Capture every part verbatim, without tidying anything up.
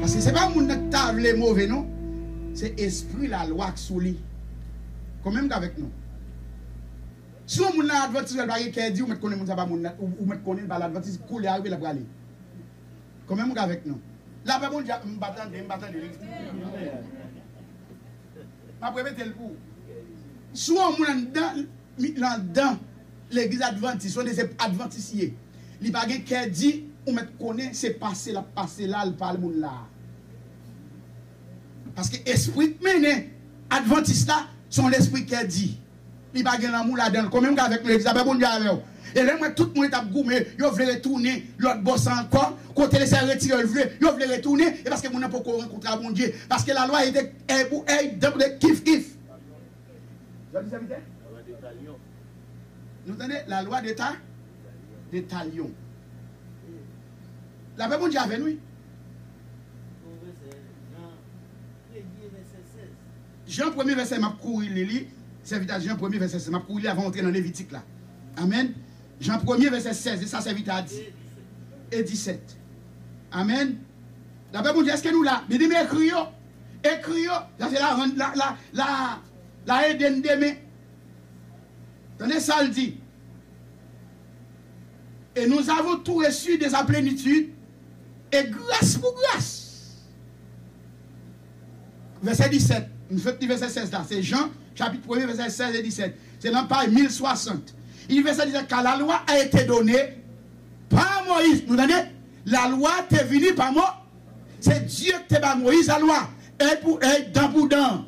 Si se pa moun nan ki ta vle move, non, se espri lalwa k sou li. Konbyen moun k avèk nou? Si yon moun nan advantis, l pa gen kè di, ou mèt konnen moun sa pa moun nan, ou, ou mèt konnen l pa l advantis, koulye a rive l ap prale. Konbyen moun k avèk nou? Lapè Bondye, m pa tande, m pa tande. M ap repete l pou ou. Si yon moun anndan, mi-, anndan legliz advantis, yon de se advantis ye. Li pa gen kè di, ou mèt konnen se pase l ap pase la, l pa moun la. Paske espri k mennen advantis la, se yon lespri kè di. Li pa gen lanmou ladan l. Konbyen moun k avèk legliz la, Bondye avè w. E lè m wè tout moun t ap goumen, yo vle retounen lòt bò sa ankò, kote Lesenyè retire yo, l vle, yo vle retounen, e paske moun nan poko rankontre a Bondye. Paske lalwa e de, e pou, e dan pou de kif kif. Jan di sèvitè? Nou tande? Lalwa de ta-, de talyon. Lapè Bondye avè n, wi. Jan premye vèsè, m ap kouri li li. Sèvitè Jan premye vèsè, m ap kouri li avan antre nan Levitik la. Amèn. Jan premye vèsè sèz, e sa sèvitè a di. E disèt. Amèn. Lapè Bondye, èske nou la? Byeneme, ekri yo. Ekri yo. Sa se la, la, la, la, la ede n demen. Tande sa l di. Et nous avons tout reçu de sa plénitude, et grâce pour grâce. Vèsè disèt, m sot li vèsè sèz la, se Jan, chapit premye, vèsè sèz e disèt. Se nan paj mil swasant. Li di vèsè disèt, car la loi a été donnée par Moïse. Nou tande? Lalwa te vini pa Mo-, se Dye ki te ba Moyiz lalwa, èy pou èy, dan pou dan.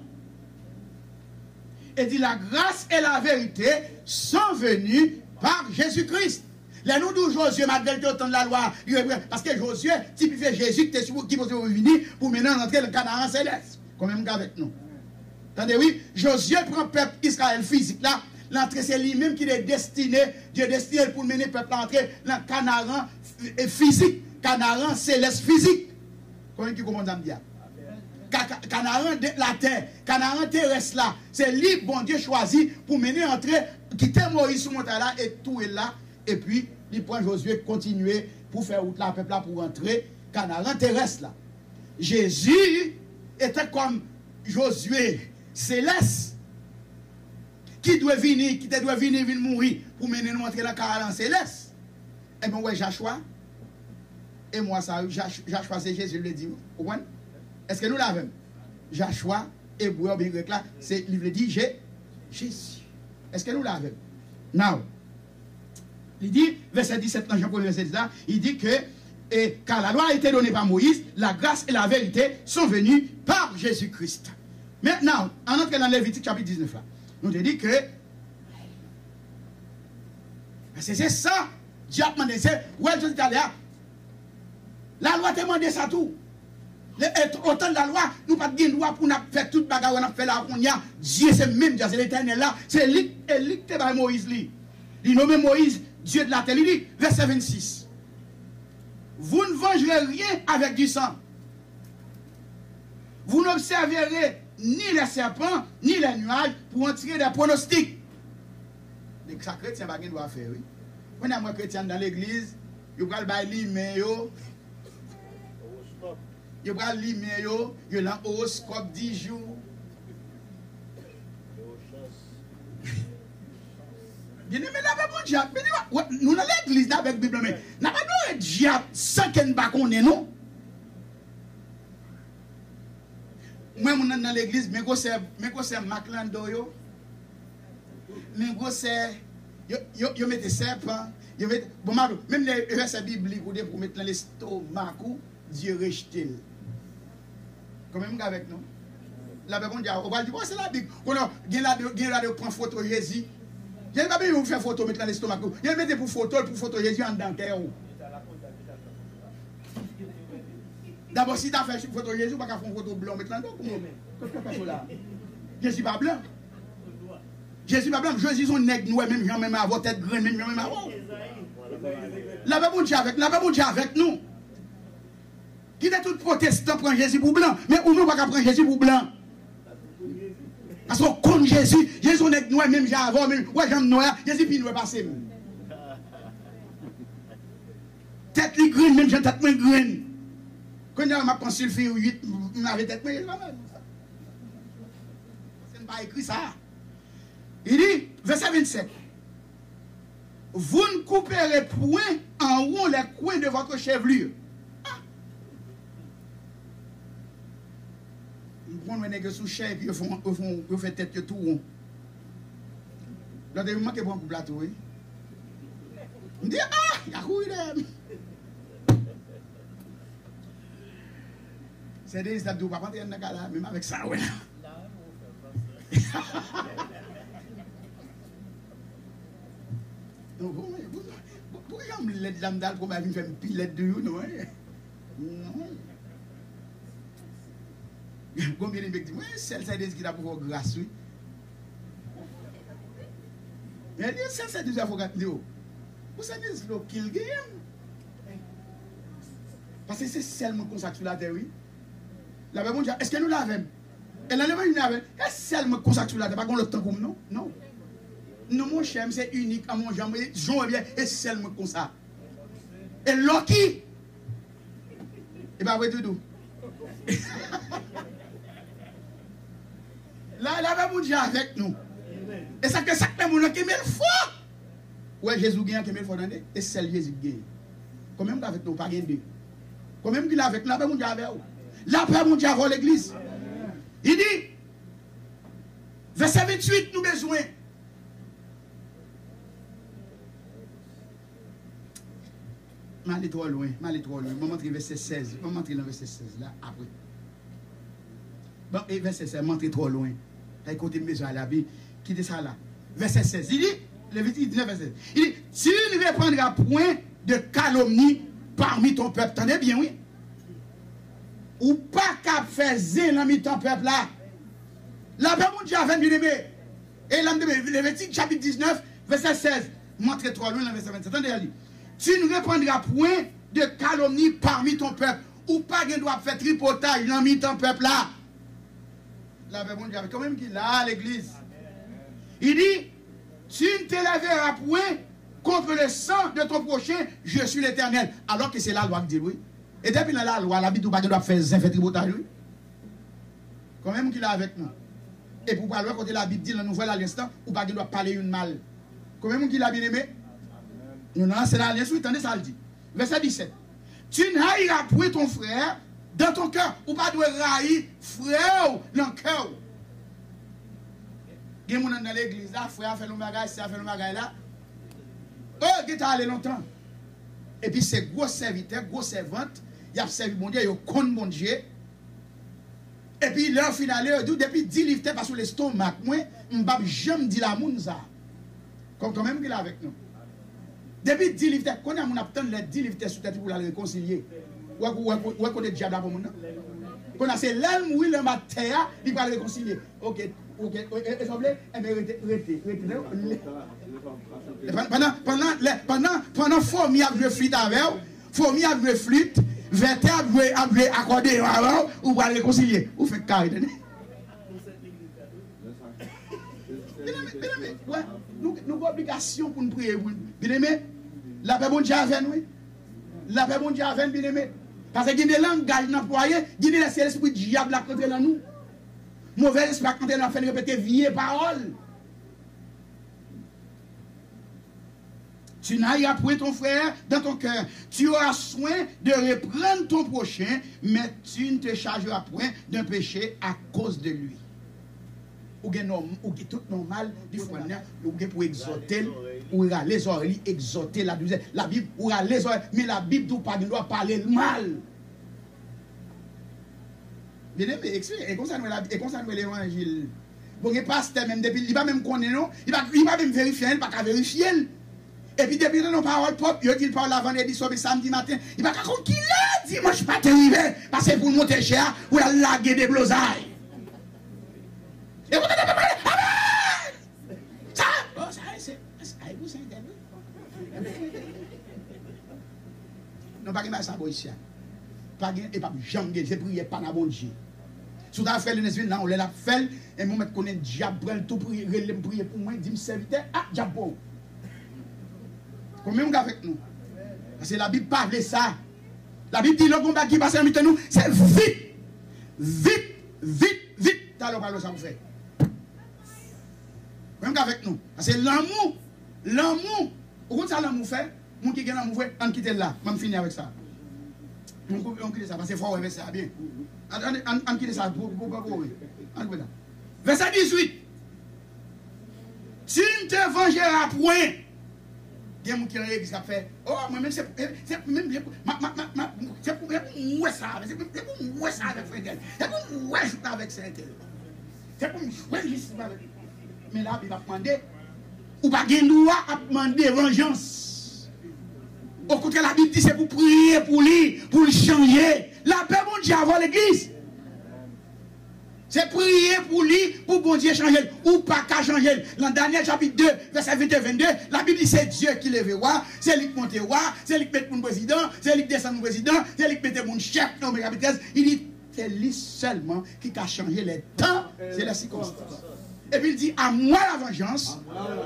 E di, la grâce et la vérité sont venues par Jésus-Christ. Lè nou di w Jozye, malgre l te tann lalwa, li reprezante, paske Jozye tipifye Jezi ki te sou, ki poze pou vini, pou mennen n antre nan Kanaran selès. Konbyen moun k avèk nou? Tande wi, Jozye pran pèp Izrayèl fizik la, l antre, se li menm ki te destine, Dye destine l pou l mennen pèp la antre nan Kanaran, e, fizik, Kanaran selès fizik. Konbyen ki konprann sa m di a? Ka-, ka-, Kanaran de latè, Kanaran terès la, se li Bondye chwazi pou mennen antre, kite Moyiz sou montay la e touye l la, epi li pran Jozye kontinye pou fè wout la, pèp la pou rantre Kanaran terès la. Jezi etan kòm Jozye selès ki dwe vini, ki te dwe vini, vin mouri pou mennen nou antre nan Kanaran selès. Ebyen, w wè Jachwa, e mo sa yo, Jach-, Jachwa se Jezi l vle di, ou konprann? Èske nou la avè m? Jachwa, ebre oubyen grèk la, se, li vle di Je-, Jezi. Èske nou la avè m? Now, li di, vèsè disèt nan Jan premye vèsè dis la, li di ke, e, car la loi a été donnée par Moïse, la grâce et la vérité sont venues par Jésus-Christ. Maintenant, ann antre nan Levitik chapit diznèf la. Nou te di ke, se, se sa, Dye ap mande, se, wè, Jezi talè a, lalwa te mande sa tou. Le, e, otan lalwa, nou pa t gen dwa pou n ap fè tout bagay wè n ap fè la kounye a. Dye se menm Dye, se Letènèl la. Se li, e li ki te bay Moyiz li. Li nonmen Moyiz, Dieu de la terre. Li di, vèsè vennsis, vous ne vengerez rien avec du sang. Vous n'observerez ni les serpents, ni les nuages pour en tirer des pronostics. Nèg sa kretyen pa gen dwa fè, wi. Kounye a m wè kretyen anndan legliz, yo pral bay limen yo. Yo pral limen yo, yo lan owoskòp di jou. Byeneme, n ap adore dyab. Byeneme, wè, nou nan legliz la avèk Bib la, men n ap adore dyab san ke n pa konnen, non. Mwen, moun nan, nan legliz, men gwosè, men gwosè mak lan do yo. Men gwosè, yo, yo, yo mete sèpan, yo mete, bon, m ap di w, menm lè vèsè biblik ou depi w met lan lestomak ou, Dye rejte l. Konbyen moun k avèk nou? Lapè Bondye, ou pral di, bon, se Labib. Konnen, gen la de, gen la de pran foto Jezi. Jezi pa bezwen ou fè foto, met lan lestomak ou. Yo mete pou foto l, pou foto Jezi anndan kè w. Dabò, si ta fè foto Jezi, ou pa ka fè yon foto blan, ou met lan do, kouman? Kot fè foto la? Jezi pa blan. Jezi pa blan. Jezi se yon nèg nwè, menm jan menm avè w, tèt grenn, menm jan menm avè w. Lapè Bondye avèk, lapè Bondye avèk nou. Kite tout pwotestan pran Jezi pou blan, men ou menm ou pa ka pran Jezi pou blan. Paske w konn Jezi. Jezi se yon nèg nwè, menm jan avè w, menm, wè jan m nwè a, Jezi pi nwè pase m. Tèt li grenn, menm jan tèt mwen grenn. Kounye a, m ap pran silfi uit, m lave tèt mwen, e pa mal. Se m pa ekri sa. Li di, vèsè vennsenk, vous ne couperez point en rond les coins de votre chevelure. Ah! M konn wè nèg yo sou chè epi yo fè, yo fè, yo fè tèt yo tou won. Lòt yo manke pran koup la tou, wi. M di, ah, y a kouri dèyè m. Sè Deniz t ap di w pa antre anndan kay la, menm avèk sa wè la. Non, pou, pou, pou, pou jan m lèd la, m t al pran bagay vin fè m pi lèd toujou, non, eh. Non. Gon byeneme k di mwen, sèl Sè Deniz ki ta pou fè w gras, wi. Men li sèl Sè Deniz la fè w gras, m di, oh. Pou Sè Deniz lo ki l genyen. Paske se sèl moun konsa k sou latè, wi. Lapè Bondye, èske nou la avè m? E nan levanjil nou avè m. E sèl mwen konsa k sou latè, pa gen lòt tankou m, non. Non. Non, monchè, m se inik an mon janm, e jan w wè m ye, e sèl mwen konsa. E lucky. E pa vre, Doudou? La, lapè Bondye avèk nou. E sa k fè, sa k fè moun nan kenbe l fò. Ou wè Jezi w gen an, kenbe l fò, tande. E sèl Jezi k genyen. Konbyen moun k avèk nou? Pa gen de. Konbyen moun ki la avèk nou? Lapè Bondye avè w. Lapè Bondye avè w, legliz. Li di, vèsè venntuit, nou bezwen. M ale twò lwen, m ale twò lwen. Ban m antre vèsè sèz, ban m antre nan vèsè sèz la apre. Bon, e vèsè sèz, m antre twò lwen. Ay, kote m bezwen ale a, pi kite sa la. Vèsè sèz, li di, Levitik diznèf, vèsè sèz. Li di, tu ne reprendras point de calomnie parmi ton peuple. Tande byen, wi. Ou pa ka ap fè zen nan mitan pèp la. Lapè Bondye avè n, byeneme. E la m te Levitik chapit diznèf, vèsè sèz. M antre twò lwen nan vèsè vennsèt. Tande, li di, tu ne reprendras point de calomnie parmi ton peuple. Ou pa gen dwa ap fè tripotaj nan mitan pèp la. Lapè Bondye avè w. Konbyen moun ki la, legliz? Li di, tu ne t'élèveras point contre le sang de ton prochain, je suis l'Éternel. Alò ke se lalwa k di l, wi. E depi nan lalwa, Labib di w pa gen dwa ap fè zen, fè tripotaj, wi. Konbyen moun ki la avèk nou? Epi w pral wè kote Labib di nan Nouvèl Alyans lan, ou pa gen dwa ap pale youn mal. Konbyen moun ki la, byeneme? Nou nan ansyen alyans, wi, tande sa l di. Vèsè disèt. Tu ne haïras point ton frère dans ton cœur. Ou pa dwe rayi frè w nan kè w. Gen moun anndan legliz la, frè a fè l yon bagay, sè a fè l yon bagay la. Oh, gentan ale lontan. Epi se gwo sèvitè, gwo sèvant, y ap sèvi Bondye, yo konn Bondye. Epi lè yo fin ale, yo di w, depi di liv te pa sou lestomak mwen, m p ap janm di l a moun sa. Kon, kanmenm ki la avèk nou. Depi di liv te, kounye a moun ap tann lè di liv te sou tèt li pou l al rekonsilye. Ou wè, ou wè, ou wè kote dyab la pran moun nan? Kounye a se lè l mouri l anba tè a, li pral rekonsilye. Oke, oke, e, e, e sa w vle? Enben rete, rete, rete. Pandan, pandan, lè, pandan, pandan fomi ap jwe flit avè w, fomi ap jwe flit, vètè ap jwe, ap jwe akòdeyon avè w, ou pral rekonsilye. Ou fenk kare, tande. Byeneme, byeneme, wè, nou, nou gen obligasyon pou n priye pou n, byeneme, lapè Bondye avè n, wi. Lapè Bondye avè n, byeneme. Paske gen de langaj n anplwaye, gen de lè se lespri dyab la k antre nan nou. Movèzespri a k antre nan fè n repete vye pawòl. Tu n'haïras point ton frère dans ton cœur. Tu auras soin de reprendre ton prochain, mais tu ne te chargeras point d'un péché à cause de lui. Ou gen nòm, ou gen tout nòmal, defwa, ou gen pou egzòte l, ou rale zòrèy li, egzòte l, la douzè, Labib, ou rale zòrèy, men Labib di w pa gen dwa pale l mal. Byeneme, e konsa nou wè, e konsa nou wè levanjil. Bon, gen pastè menm, depi li pa menm konnen non, li pa, li pa menm verifye anyen, li pa ka verifye l. Epi depi li tande yon pawòl pwòp, yo di l pawòl la vandredi swa oubyen samdi maten, li pa ka konn kilè dimanch maten rive, paske pou l monte chè a, pou l al lage deblozay. E pou tande pèp la, amèn! Sa, bon, sa, se, sa, e pou Sentèl, wi. Non, pa gen bagay sa bò isi a. Pa gen, e p ap janm gen, se priyè pa nan Bondye. Si w ta wè frè Lenès vin la, yon lè l ap fè l, e mwen mèt konnen dyab pran l tou priye, rele m priye pou mwen, di m sèvitè, a, dyab pran w. Konbyen moun k avèk nou? Paske Labib pa vle sa. Labib di lè gon bagay ki pase nan mitan nou, se vit, vit, vit, vit, talè w pral wè sa pou fè. Menm k avèk nou. Paske lanmou, lanmou, ou konn sa lanmou fè? Moun ki gen lanmou vre, ann kite l la. Ban m fini avèk sa. Ann kou-, ann kite sa, paske fò w wè vèsè a byen. Ann, ann, ann, ann kite sa pou, pou, pou, pou, wi. Ann kite sa. Vèsè dizuit. Tu ne te vengeras point. Gen moun ki nan legliz k ap fè, oh, mwen menm se, se, se, menm, se, ma, ma, ma, ma, se pou, se pou m wè sa avèk, se pou, se pou m wè sa avèk frè entèl. Se pou m wè jouk avèk sè entèl. Se pou m jwe jistis avèk li. Men Labib ap mande, ou pa gen dwa ap mande vanjans. Okontrè, Labib di se pou priye pou li, pou l chanje. Lapè Bondye avè w, legliz. Se priye pou li, pou Bondye chanje l. Ou pa ka chanje l. Nan Danyèl chapit de, vèsè venteyen, vennde, Labib di se Dye ki leve wa, se li k monte wa, se li k met moun prezidan, se li k desann moun prezidan, se li k mete moun chèf, nonmen kapitèz. Li di se li sèlman ki ka chanje les temps et les circonstances. Epi l di, à moi la vengeance,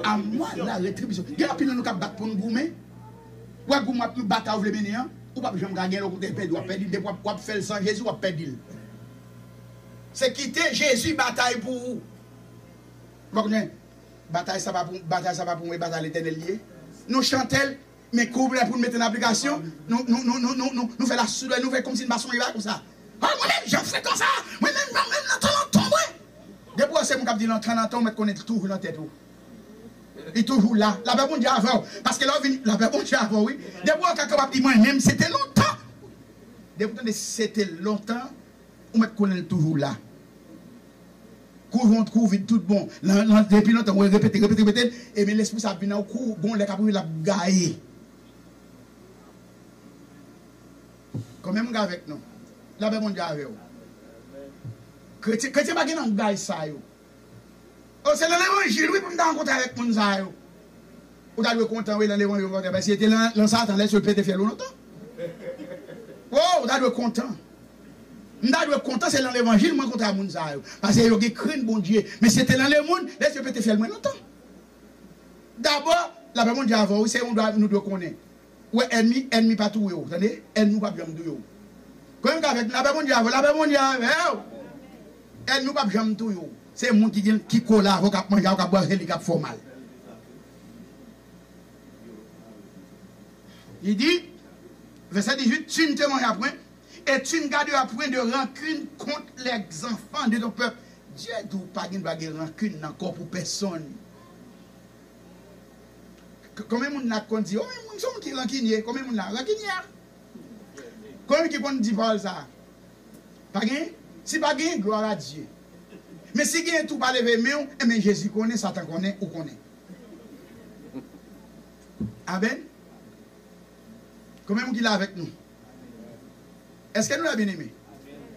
à moi la rétribution. Gen anpil nan nou k ap bat pou n goumen. W ap goumen, w ap batay ou vle mennen an, ou p ap janm ka gen l, okontrè pèdi, w ap pèdi l. Depi w ap, w ap fè l san Jezi, w ap pèdi l. Se kite Jezi batay pou ou. Ou pa konnen, batay sa pa pou, batay sa pa pou mwen, batay Letènèl li ye. Nou chante l, men kou w lè pou n mete l an aplikasyon, nou, nou fè la soudè, nou fè kòmsi n pa sonje bagay konsa. Ah, mwen menm, jan frekan sa, mwen menm, mwen menm, nan tan lontan, mwen. Depi w wè se moun k ap di nan tan, nan tan, ou mèt konnen l toujou nan tèt ou. Li toujou la. Lapè Bondye avè w. Paske lè w vin, lapè Bondye avè w, wi. Depi w wè kaka w ap di mwen menm, se te lontan. Depi w tande se te lontan, ou mèt konnen l toujou la. Kou vant, kou vid, tout bon. Nan, nan, depi lontan, ou repete, repete, repete. Ebyen, lespri sa ap vin nan ou, kou, gon lè k ap rive, l ap gaye. Konbyen moun k avèk nou? Lapè Bondye avè w. Kretyen, kretyen pa gen nan bagay sa yo. Oh, se nan levanjil, wi, pou m ta rankontre avèk moun sa yo. Ou ta dwe kontan, wi, nan levanjil, ou kontan. Paske si se te nan, nan Satan, lèsye pete fyèl ou lontan. Oh, ou ta dwe kontan. M ta dwe kontan, se nan levanjil mwen kontre ak moun sa yo. Paske yo gen krenn Bondye. Men si se te nan lemonn, lèsye pete fyèl mwen lontan. Dabò, lapè Bondye avè w, wi, se yon dwa nou dwe konnen. Ou wè ènmi, ènmi pa touye w, tande? Ènmi w p ap janm touye w. Konbyen k avèk m? Lapè Bondye avè w, lapè Bondye avè w. Ènmi w p ap janm touye w. Se moun ki gen, ki kole avè w, k ap manje avè w, k ap bwase li, k ap fè w mal. Li di, vèsè dizuit, tu ne te mangeras point, et tu ne garderas point de rancune contre les enfants de ton peuple. Dye di w pa gen dwa gen rankin nan kò w pou pèsonn. K-, konbyen moun la k konn di, oh, men moun se yon moun ki rankinye, konbyen moun la rankinye a? Konbyen ki konn di pawòl sa a? Pa gen? Si pa gen, glwa a Dye. Men si gen tou, pa leve men w, enben Jezi konnen, Satan konnen, ou konnen. Amèn. Konbyen moun ki la avèk nou? Èske nou la, byeneme?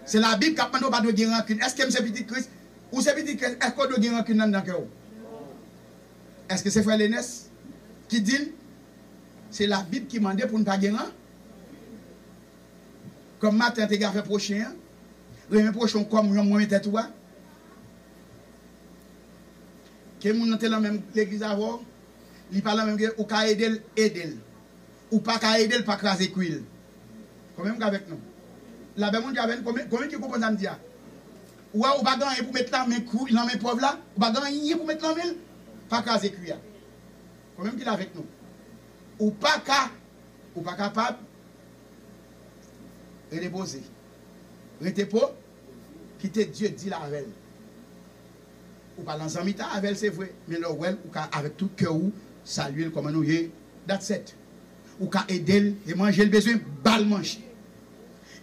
Se Labib k ap mande w pa dwe gen rankin. Èske m se pitit Kris? Ou se pitit Kris, èske w dwe gen rankin anndan kè w? Èske se frè Lenès ki di l? Se Labib ki mande pou n pa gen ran-, kòm Maten an te gen afè pwochen an, renmen pwochen w kòm jan w renmen tèt ou a. Ke moun nan te nan menm legliz avè w, li pa nan menm legliz, ou ka ede l, ede l. Ou pa ka ede l, pa kraze kwi l. Konbyen moun k avèk nou? Lapè Bondye avè n, konbyen, konbyen ki konprann sa m di a? Ou wè, ou pa gen anyen pou met nan men kwi, nan men pòv la, ou pa gen anyen pou met nan men l, pa kraze kwi a. Konbyen moun ki la avèk nou? Ou pa ka, ou pa kapab rete poze. Rete po, kite Dye deal avè l. Ou pa nan zanmitay avè l, se vre, men lè w wè l, ou ka avèk tout kè w salye l kòman nou ye, that's it. Ou ka ede l, e manje l bezwen, ba l manje.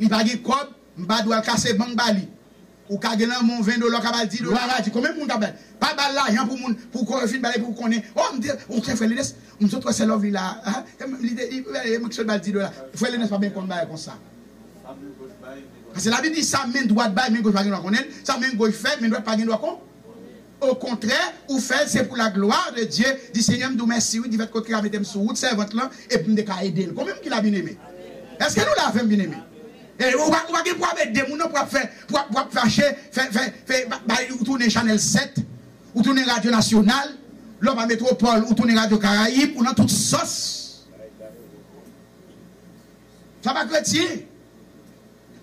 Li pa gen kòb, m pa dwe al kase bank ba li. Ou ka gen nan men w ven dola, ou ka ba l di dola, di konbyen moun ka ba l. Pa ba l lajan pou moun, pou kò yo fin ba l, epi ou konnen, oh, m te, ok, frè Lenès, m sot wè sè Lovely la, ah, li te, li, li, m sot ba l di dola. Frè Lenès pa byen konn bagay konsa. Paske Labib di sa men dwat bay, men goch pa gen dwa konnen l. Sa men goch fè, men dwat pa gen dwa kon-, okontrè, ou fè l, se pou la glwa de Dye. Di, Senyè, m di w mèsi, wi, difèt ke w te ka mete m sou wout sèvant lan, epi m te ka ede l. Konbyen moun ki la, byeneme? Èske nou la avè m, byeneme? E ou pa, ou pa gen pou ap ede moun, non, pou ap fè, pou ap, pou ap fache, fè, fè, fè, ba, ba, ou tounen Chanèl sèt, ou tounen Radyo Nasyonal, lè w pa Metwopòl, ou tounen Radyo Karayib, ou nan tout sòs. Sa pa kretyen.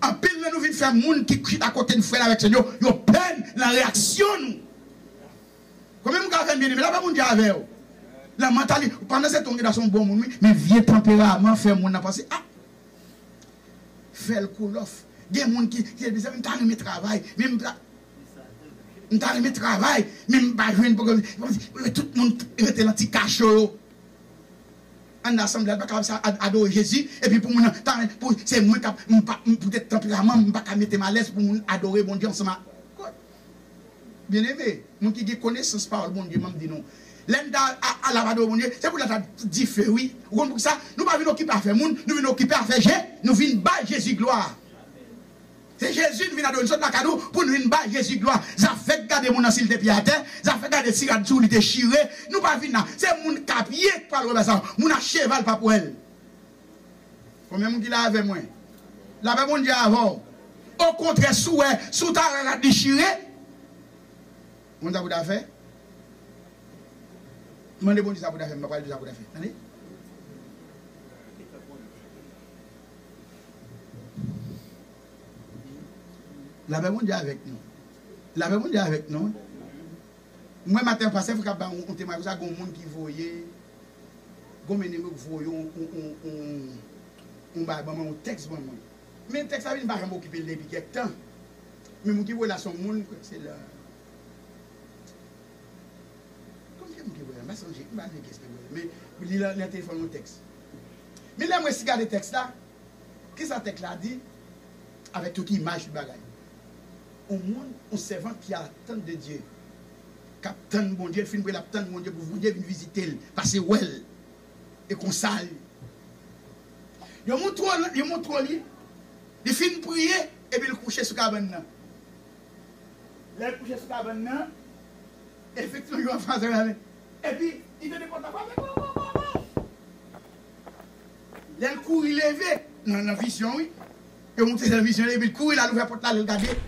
Anpil nan nou vin fè moun ki chita kote n, frè n avèk sè n yo, yo pè n nan reyaksyon nou. Konbyen moun k avè m, byeneme? Lapè Bondye avè w. Nan mantali-, pandan se tan w gen la se yon bon moun, wi, men vye tanperaman fè moun nan panse, a, fè l cool off. Gen moun ki, ki di, "Mezanmi, m ta renmen travay, men m ta, m ta renmen travay, men m pa jwenn pwogram." Tout moun rete nan ti kacho yo. Ann asanble a, l pa kapab sa ad-, adore Jezi, epi pou moun nan, ta, pou, se mwen k ap, m pa, m, poutèt tanperaman m, m pa ka mete m alèz pou moun adore Bondye ansanm a. Byeneme, moun ki gen konesans pawòl Bondye, m ap di nou. Lè n ta a, a, l ap adore Bondye, se pou l ta dife, wi. Ou konn poukisa? Nou pa vin okipe afè moun, nou vin okipe afè Je-, nou vin bay Jezi glwa. Se Jezi n vin adore, n sot lakay nou pou n vin bay Jezi glwa. Zafè k gade moun nan si l te pye atè, zafè k gade si rad sou li te chire, nou pa vin la. Se moun k a pye k pral wè bagay sa yo. Moun a cheval p ap wè l. Konbyen moun ki la avè mwen? Lapè Bondye avè w. Okontrè, si w wè, si w ta wè rad li chire, ou konn sa pou w ta fè? Mande Bondye sa pou w ta fè, m pa pral di w sa pou w ta fè. Tande? Lapè Bondye avèk nou. Lapè Bondye avèk nou. Mwen maten an, pastè Frank ap ba yon, yon temwayaj konsa, gon moun ki voye, gon moun ki voye yon, yon, yon, yon, yon bagay ban mwen, yon tèks ban mwen. Men tèks la vin, m pa janm okipe l depi kèk tan. Men moun ki voye la se yon moun, se la. Kòm ki moun ki voye la, m pa sonje, m pa sonje kiyès ki voye la. Men li la, nan telefòn yon tèks. Men lè mwen si gade tèks la, kisa tèks la di? Avèk tout imaj, tout bagay. Yon moun, yon sèvant ki atann de Dye, k ap tann Bondye, l fin priye, l ap tann Bondye pou Bondye vin vizite l, pase wè l. E konsa l ye. Yo montre w, yo montre w li, li fin priye, epi l kouche sou kabann nan. Lè l kouche sou kabann nan, efektivman, yo anfas avè l. Epi, li tande pòt la frape, bo, bo, bo, bo. Lè l kouri leve, nan, nan vizyon, wi. Yo montre se nan vizyon, epi l kouri la, l ouvè pòt la, lè l gade.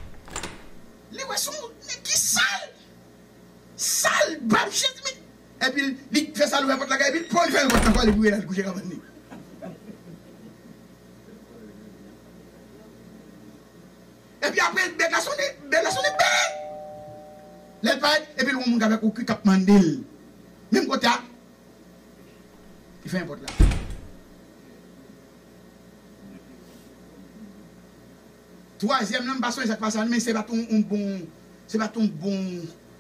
Li wè se yon nèg ki sal. Sal, bab, jezi, men. Epi li fè sa, l ouvè pòt la, epi l pran, li fèmen pòt la, li kouri la, li kouche kabann li. Epi apre, bèl la sonnen, bèl la sonnen, bèl! Lè l parèt, epi l wè yon moun k avèk yon kwi k ap mande l. Menm kote a, li fèmen pòt la. Twazyèm nan, m pa sonje sa k pase a, men se pa t yon, yon bon, se pa t yon bon,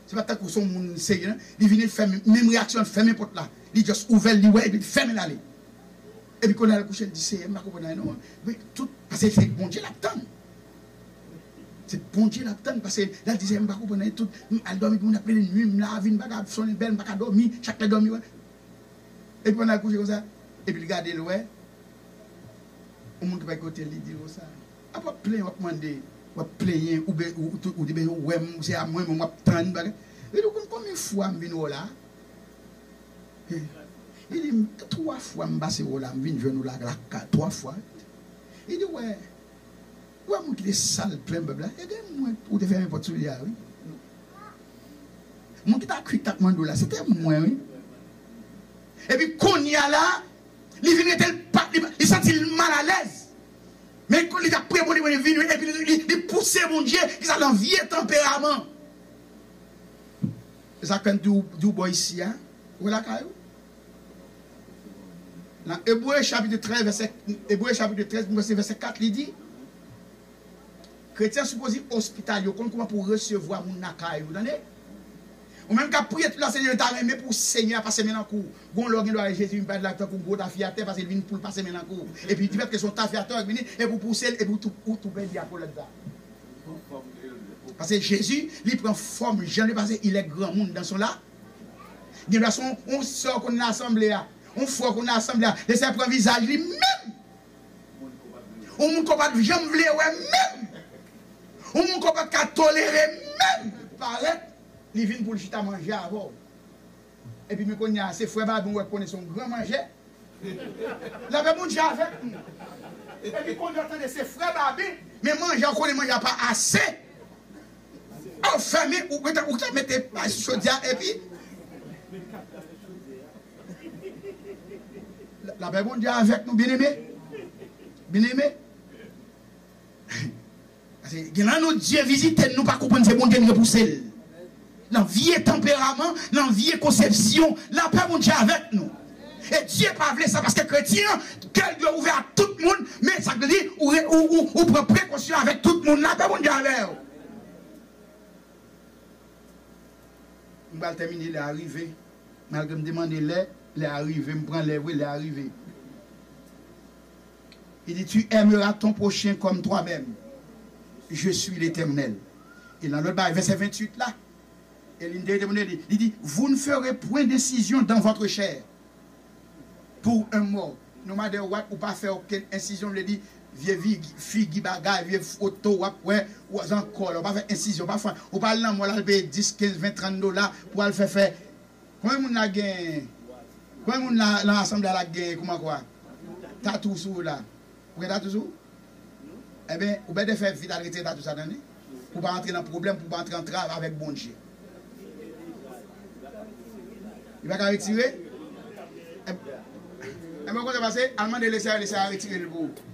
se pa t tankou se yon moun serye, non. Li vini, l fèmen, menm reyaksyon, l fèmen pòt la. Li just ouvè l, li wè, epi l fèmen l ale. Epi kounye a l kouche, l di, "Seyè, m pa konprann anyen non." Men tout, paske se Bondye l ap tann. Se Bondye l ap tann, paske lè l di, "Seyè, m pa konprann anyen, tout, m al dòmi, moun ap rele nwi, m la, vi m pa ka sonnen bèl, m pa ka dòmi, chak lè dòmi, wè." Epi pandan l kouche konsa, epi l gade l wè, yon moun ki pa kote l, li di l konsa, "A, w ap plenyen, w ap mande, w ap plenyen, ou be-, ou, ou, ou te bezwen wè m, se a mwen menm w ap tann, bagay." Li di, "Ou konn konbyen fwa m vin wè w la?" Li di, "Twa fwa m pase wè w la, m vin jwenn ou la, la, ka, twa fwa." Li di, "Wè, ou wè moun ki te sal plen bab la, e de mwen ou te fèmen pòt sou li a, wi. Moun ki ta kwit, t ap mande w la, se te mwen, wi." Epi kounye a la, li vin rete, l pa, li, li santi l malalèz. Men li t ap priye Bondye, Bondye vini, epi li, li, li pouse Bondye, ki sa nan vye tanperaman. E sa k fè m di w, di w bò isi a, ou wè lakay ou? Nan Ebre chapit trèz, vèsè, Ebre chapit trèz, m panse vèsè kat, li di, kretyen sipoze ospitalye, ou konn kouman pou w resevwa moun lakay ou, tande? Ou menm k ap priye tout lasenyè, yo ta renmen pou Senyè a pase men nan kou w. Gon lè w gen dwa wè Jezi vin parèt la tankou gwo tafyatè, paske l vin pou l pase men nan kou w. Epi, dipèske se yon tafyatè k vini, epi w pouse l, epi w tou, ou tou pèdi akolèd la. Paske Jezi, li pran fòm jan li pase, il est granmoun dans son la. Gen dwa se yon, yon sè w konn nan asanble a, yon frè w konn nan asanble a, Lesenyè pran vizaj li menm. Yon moun ke w pa t janm vle wè menm. Yon moun ke w pa t ka tolere menm. Parèt, li vin pou l chita manje avè w. Epi men kounye a, se frè Babi w wè konnen se yon gran manjè. Lapè Bondye avèk nou. Epi kounye a w tande se frè Babi, men manje a w konnen manje a pa ase. A w fèmen, ou, ou, ou ta mete pay sou chodyè a, epi La, lapè Bondye avèk nou, byeneme. Byeneme. Paske gen la nou Dye vizite n, nou pa konprann se Bondye n repouse l. Nan vye tanperaman, nan vye konsepsyon, lapè Bondye avèk nou. E Dye pa vle sa, paske kretyen an, kè l dwe ouvè ak tout moun, men sa k vle di, ou, ou, ou, ou pran prekosyon avèk tout moun, lapè Bondye avè w. M pral tèmine, lè a rive. Malgre m te mande lè, lè a rive, m pran lè vre, lè a rive. Li di, tu aimeras ton prochain comme toi-même. Je suis l'Éternel. E nan lòt bagay, vèsè venntuit la, e li te reponn li, li di, vous ne ferez point d'incision dans votre chair pour un mort. No matter what, ou pa fè okenn ensizyon, vle di, vye figi, figi bagay, vye foto w ap wè, w nan kò la, ou pa fè ensizyon, ou pa fè, ou pa al nan mò la, al peye dis, kenz, ven, trant dola pou al fè, fè. Konbyen moun la gen, konbyen moun la nan asanble la gen, kouman kwa? Tatou sou ou la. Ou gen tatou sou ou? Ebyen, ou bètè fè vit al retire tatou sa tande. Pou pa antre nan pwoblèm, pou pa antre antrav avèk Bondye. Li pa ka retire? Ebyen, konsa pase, al mande Leseyè, Leseyè a retire l pou ou.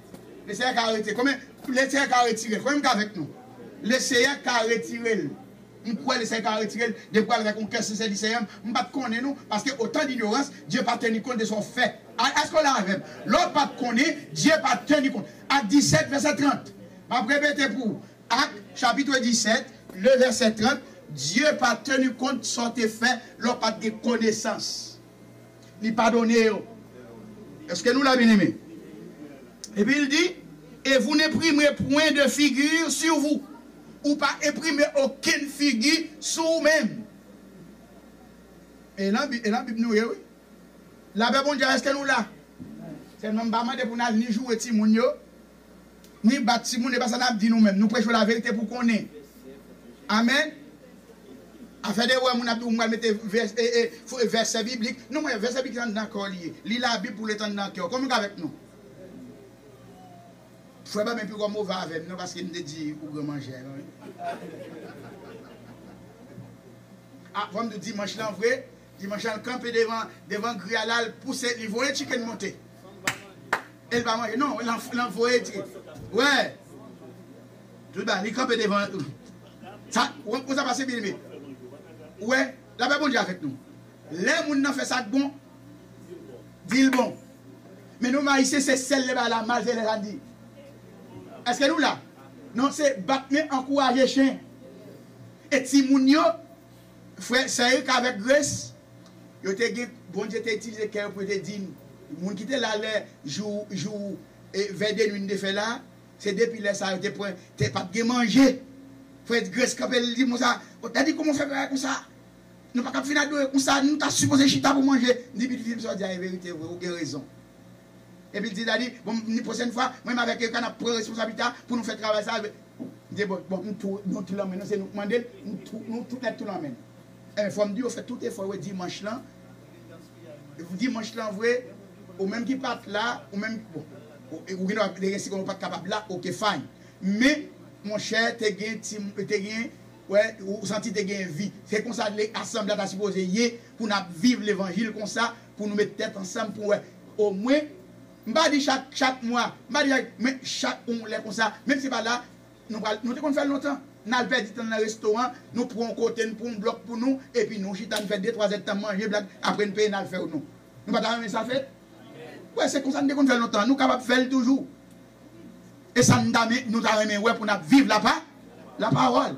Leseyè ka retire. Konbyen, Leseyè ka retire l. Konbyen moun k avèk nou? Leseyè ka retire l. M kwè Leseyè ka retire l, depi w al avèk yon kè sensè di Seyè m, m pa t konnen non, paske otan dinyorans, Dye pa teni kont de sa w fè. A, èske w la avè m? Lè w pa t konnen, Dye pa teni kont. Ak disèt, vèsè trant. M ap repete pou ou. Ak, chapit disèt, le vèsè trant, Dye pa teni kont sa w te fè lè w pa t gen konesans. Li padone yo. Èske nou la, byeneme? Epi l di, et vous n'imprimerez point de figure sur vous. Ou pa enprime okenn figi sou ou menm. E nan Bib, e nan Bib nou ye, wi. Lapè Bondye, èske nou la? Sèlman m pa mande pou n al ni joure timoun yo, ni bat timoun, e pa sa n ap di nou menm. Nou preche laverite pou konnen. Amèn. Afè de wè moun ap di w m pral mete vès-, e, e, fo-, vèsè biblik. Non, mwen, vèsè biblik anndan kè w li ye. Li Labib pou l ret anndan kè w. Konbyen k avèk nou? Frè pa men pi gwo move avè m non, paske m te di ou gran manjè non. A, fò m di w dimanch lan vre, dimanch lan l kanpe devan, devan gri a la, l pouse, li voye chicken monte. E l pa manje. Non, l an, l an voye chicken. Wè. Tout ba, li kanpe devan. Sa, ou konn sa pase byeneme. Ou wè, lapè Bondye avèk nou. Lè moun nan fè sa k bon, di l bon. Men nou menm Ayisyen, se sèl lè bagay la mal, se lè sa n di. Èske nou la? Non, se bat men, ankouraje chen. E timoun yo, frè, sè Erika avèk Grace, yo te gen, Bondye te itilize kè yo pou yo te di n. Moun ki te la lè jou, jou, e, vè de nwi n te fè la, se depi lè sa yo te pran, te pa t gen manje. Frè Grace kanpe, l di m konsa, "O, daddy, kòman w fè bagay konsa? Nou pa kab fin adore konsa, nou ta sipoze chita pou manje." M di, "Pitit fi m, sa w di a e verite vre, ou gen rezon." Epi l di, "Daddy, bon, ni pwochèn fwa, mwen menm avèk Erika n ap pran responsablite a pou nou fè travay sa a." M di, "Bon, bon, m tou, nou tou lanmen nou, se nou k mande l, nou tou, nou tout nèt tou lanmen nou." Enben, fò m di yo fè tout efò yo dimanch lan. Dimanch lan vre, ou menm ki pa t la, ou menm, bon, ou, ou gen dwa te gen sikonn ou pa t kapab la, oke, fine. Men, monchè, te gen ti, te gen, wè, ou santi te gen vi. Se konsa le, asanble a ta sipoze ye, pou n ap viv levanjil konsa, pou nou met tèt ansanm, pou wè, omwen, m pa di chak, chak mwa, m pa di chak, men chak yon lè konsa, menm si pa la, nou pral, nou te konn fè l lontan. N al pèdi tan nan restoran, nou pran yon kote, n pran yon blòk pou nou, epi nou chita, n fè de, twa zèdtan manje, blag, apre n peye, n al fè yo nou. Nou pa ta renmen sa fèt? Wè, se konsa n te konn fè l lontan, nou kapab fè l toujou. E sa n ta men, nou ta renmen wè pou n ap viv lapa, lapawòl.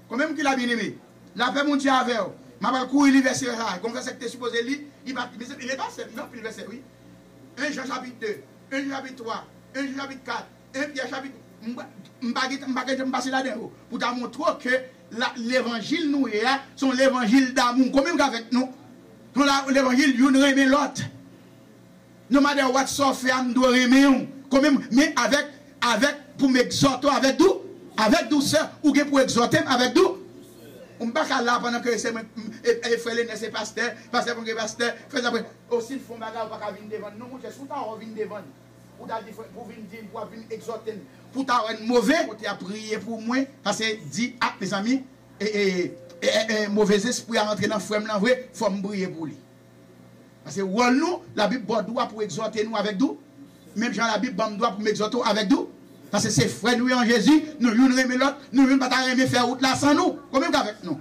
Konbyen moun ki la, byeneme? Lapè Bondye avè w. M ap al kouri li vèsè sa. Gon vèsè ki te sipoze li, li pa, li pa sèt, li anpil vèsè, wi. En Jan chapit de, en Jan chapit twa, en Jan chapit kat, en Pyè chapit, m pa, m pa gen, m pa gen tan pase ladan yo. Pou ta montre w ke la, levanjil nou ye a, se yon levanjil damou. Konbyen moun k avèk nou? Se yon la, levanjil youn renmen lòt. No matter what sa w fè a, m dwe renmen w. Konbyen, men avèk, avèk, pou m egzòte w avèk dou, avèk dousè, ou gen pou egzòte m avèk dou. M pa ka la pandan ke se mwen, m, e, e frè Lenè se pastè, pastè konn gen pastè, fè sa, o, si l fè yon bagay, ou pa ka vin devan l. Non, monchè, si w ta wè w vin devan l, ou ta di, frè, pou vin di m, pou w ap vin egzòte m, pou w ta wè n move, ou te ap priye pou mwen, paske di, a, mezanmi, e, e, e, e, e, move zespri a rantre nan frè m lan vre, fò m priye pou li. Paske wòl nou, Labib ba w dwa pou egzòte nou avèk dou. Menm jan Labib ban m dwa pou m egzòte w avèk dou. Paske se frè nou ye an Jezi, nou youn renmen lòt, nou youn pa ta renmen fè wout la san nou. Konbyen k avèk nou?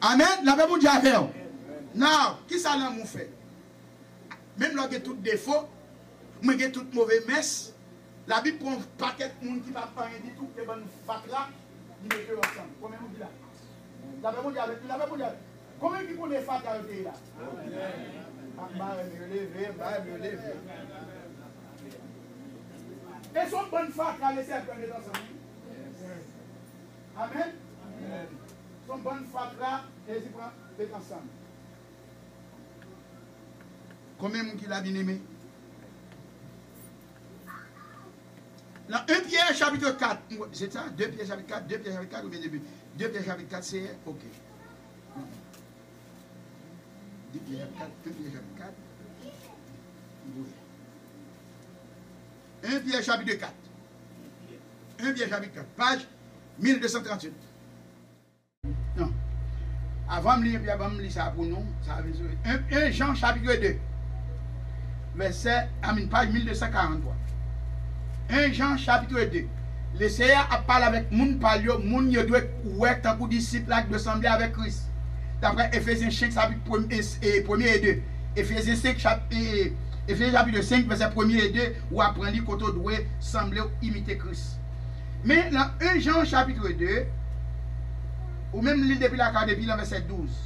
Amèn. Lapè Bondye avè w. Now, kisa lanmou fè? Menm lè w gen tout defo, mwen gen tout move mès, Labib pran yon pakèt moun ki pa anyen ditou, e bann fatra, li mete yo ansanm. Konbyen moun ki la? Lapè Bondye avèk nou, lapè Bondye avèk nou. Konbyen ki konnen fatra yo te ye la? M pa renmen yo leve, m pa renmen yo leve. E se yon bann fatra, mesye, yo mete ansanm, wi. Amèn? Se yon bann fatra, Jezi pran, met ansanm. Konbyen moun ki la, byeneme? Nan en Pyè chapit kat, se sa? De Pyè chapit kat, de Pyè chapit kat oubyen de, de Pyè chapit kat, se, ok. De Pyè chapit kat, en Pyè chapit kat. Wi. En Pyè chapit kat. En Pyè chapit kat, paj mil de san tranntuit. Non. Avan m li, epi avan m li sa pou nou, sa vle di en, en Jan chapit de, vèsè, I mean, paj mil de san karanntwa. En Jan chapit de. Lesenyè ap pale avèk moun pa l yo, moun yo dwe wè tankou disip la ki dwe sanble avèk Kris. Daprè Efezyen senk, chapit premye, e, e, premye e de. Efezyen senk, chap, e, Efezyen chapit senk, vèsè premye e de, ou aprann li kote w dwe sanble w imite Kris. Men nan en Jan chapit de, ou menm li depi lakay, depi nan vèsè douz.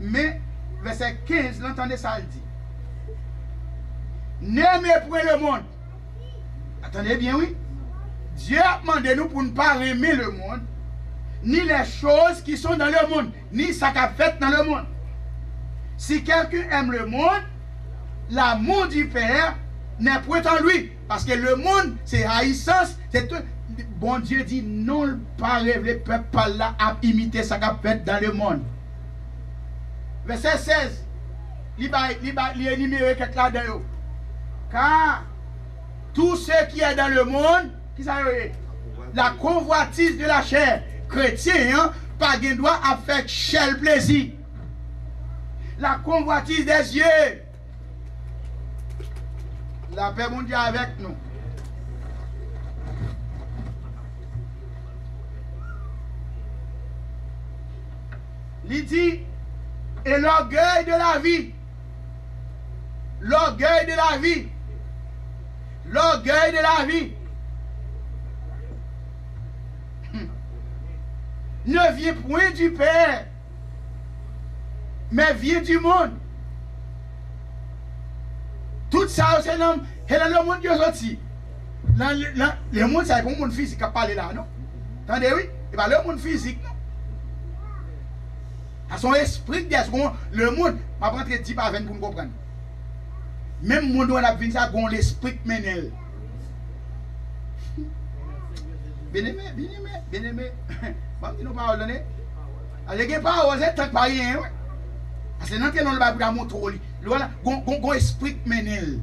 Men vèsè kenz lan, tande sa l di. N'aimez point le monde. Tande byen, wi. Dye ap mande nou pou n pa renmen lemonn, ni les choses qui sont dans le monde, ni sa k ap fèt nan lemonn. Si quelqu'un aime le monde, l'amour du Père n'est point en lui. Paske lemonn, se ayisans, se tout. Bondye di non, l pa revle pèp pa l la ap imite sa k ap fèt dans le monde. Vèsè sèz, li bay, li bay, li enimere kèk ladan yo. Car tout ce qui est dans le monde, kisa yo ye? La convoitise de la chair. Kretyen an pa gen dwa ap fè chè l plezi. La convoitise des yeux. Lapè Bondye avèk nou. Li di, et l'orgueil de la vie. L'orgueil de la vie. L'orgueil de la vie. Hmm. Ne vient point du Père, mais vient du monde. Tout sa yo se nan, se nan lemonn yo soti. Nan, nan lemonn sa, se pa yon moun fizik k ap pale la, non. Tande, wi. Se pa lemonn fizik, non. Sa se yon espri ki dèyè, se yon lemonn. M ap rantre di pa venn pou n konprann. Menm moun ou wè n ap vin sa, gon lespri k mennen l. Byeneme, byeneme, byeneme. Ban m di nou pawòl, tande. Paske gen pawòl, se tan k pa genyen, wi. Paske nan tè non l bay pou ta montre w li. Lè w la, gon, gon, gon espri k mennen l.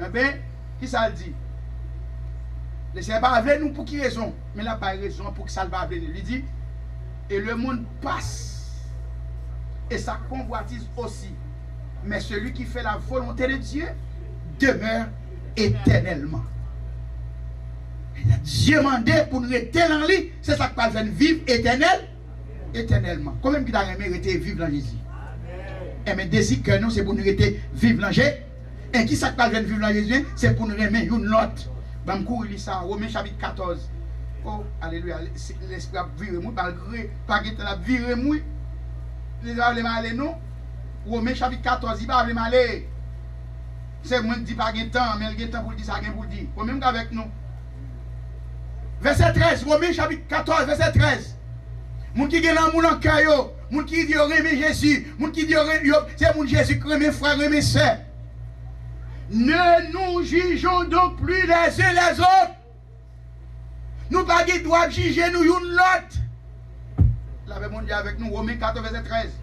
Enben, kisa l di? Lesenyè pa vle nou pou ki rezon, men l ap bay rezon an pou ki sa l pa vle nou. Li di, et le monde passe, et sa convoitise aussi. Mais celui qui fait la volonté de Dieu demeure éternellement. Dye mande pou n rete nan li, se sa k pral fè n viv etènèl, etènèlman. Konbyen m ki ta renmen rete viv nan Jezi? Enben, dezi kè nou, se pou n rete viv nan Je-, e kisa k pral fè n viv nan Jezi? Se pou n renmen youn lòt. Ban m kouri li sa, Women chapit katòz. O, alelouya, se, lespri ap vire m, wi, malgre pa gen tan l ap vire m, wi. Li pa vle m ale, non. Women chapit katòz, li pa vle m ale. Se mwen k di pa gen tan, men l gen tan pou l di sa gen pou l di. Women k avèk nou. Vèsè trèz, Women chapit katòz, vèsè trèz. Moun ki gen lanmou nan kè yo, moun ki di yo renmen Jezi, moun ki di yo ren-, yo, se moun Jezi k renmen frè, renmen sè. Ne nous jugeons donc plus les uns les autres. Nou pa gen dwa ap jije nou youn lòt. Lapè Bondye avèk nou, Women katòz, vèsè trèz.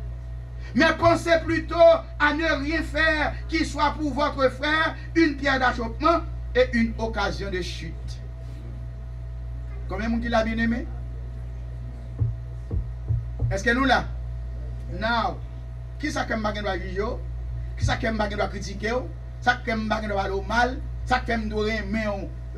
Mais pensez plutôt à ne rien faire qui soit pour votre frère une pierre d'achoppement et une occasion de chute. Konbyen moun ki la, byeneme? Èske nou la? Now, kisa k fè m pa gen dwa jije w? Kisa k fè m pa gen dwa kritike w? Sa k fè m pa gen dwa pale w mal? Sa k fè m dwe renmen w?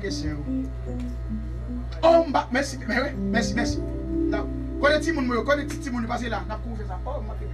kesyon yo. Oh, m pa, mèsi, mèsi, mèsi, mèsi. Kote timoun mwen yo, kote ti timoun yo pase la, n ap kouri fè sa. Oh, m manke